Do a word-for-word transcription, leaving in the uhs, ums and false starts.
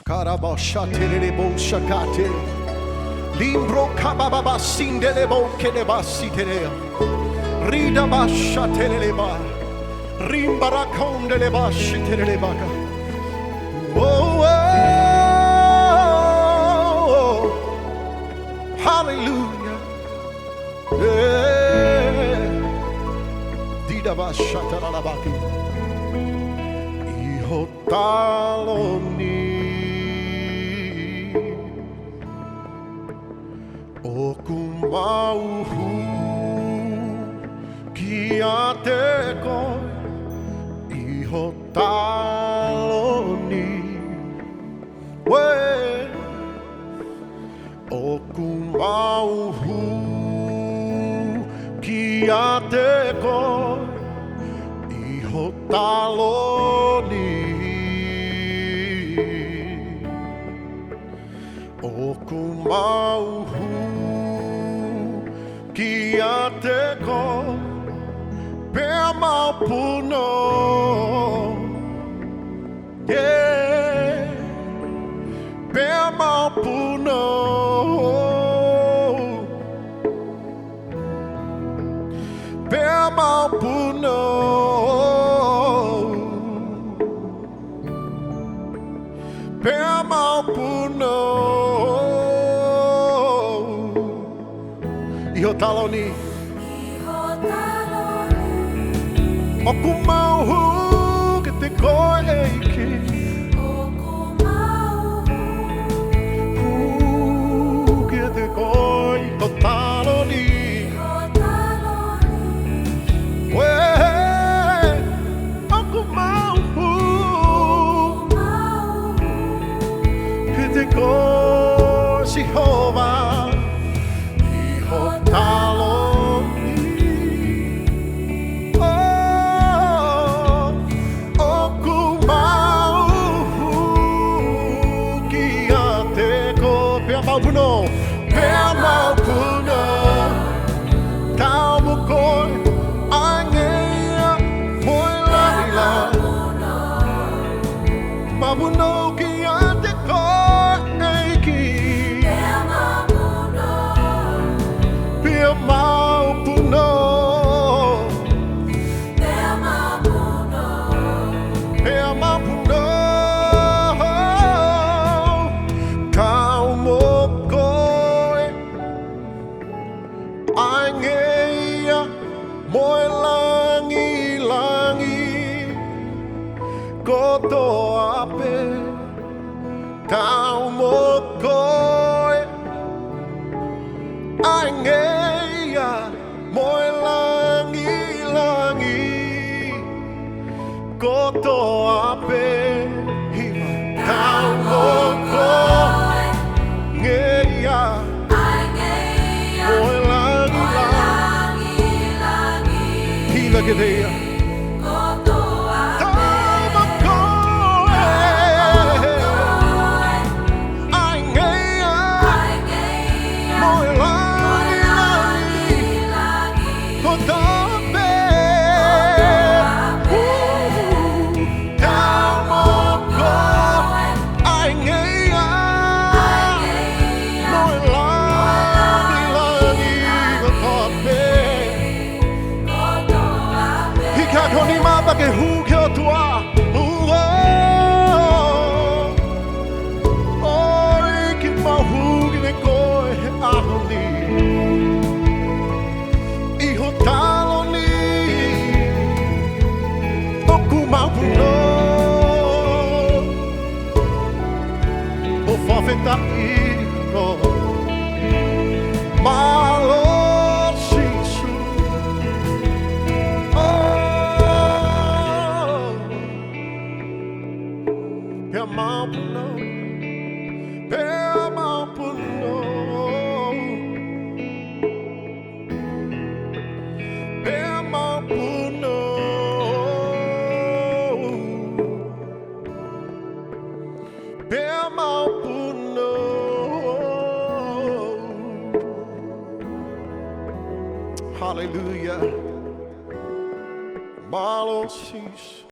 Karabashatelelebo shakate. Limbro kabababa sindelebo kelebasitelea. Ridabashateleleba. Rimbarakondeleba shitelelebaka. Oh, oh, oh. Hallelujah. Eh, didabashatarabaki. ʻI ho taloni ʻoku mau hū kiate koe. ʻI ho taloni ē, ʻoku mau hū kiate koe. ʻI ho taloni ʻoku mau hū kiate koe, pea mau punou. Yeah. Pea mau punou. Pea mau punou. Pea mau punou. ʻI ho taloni. ʻI ho taloni. ʻOku mau hū kiate koe ʻEiki. ʻOku mau hū kiate koe ʻi ho taloni. ʻI ho taloni. Ē, ʻoku mau hū kiate koe Sihova, ʻi ho taloni. Oh, ʻoku mau hū kiate koe, pea mau punou, pea mau punou. Kau mo koe ʻa e ngeia mo e langilangi. Mau punou kiate koe ʻEiki. Pea mau punou. Pea mau punou. Kau mo koe ʻa e ngeia mo e langilangi kotoa pē. Kau mo koe ʻa e ngeia mo e langilangi kotoa pē. Hiva. Kau mo koe ngeia mo e langilangi. Hiva kiate ia. Kau mo koe ʻa e ngeia mo e langilangi kotoa pē. Kau mo koe ʻa e ngeia mo e langilangi kotoa pē. Hiki hake ho nima pea ke hū ki he ʻOtua. Uo. ʻOi, ʻoku mau hū kiate koe he ʻaho ni. ʻI ho taloni ʻoku mau punou. ʻOku fakafetaʻi koe. Mālō Sīsū. Oh. Pea mau punou. Pea mau punou. Pea mau punou. Pea mau punou. Hallelujah. Mālō Sīsū.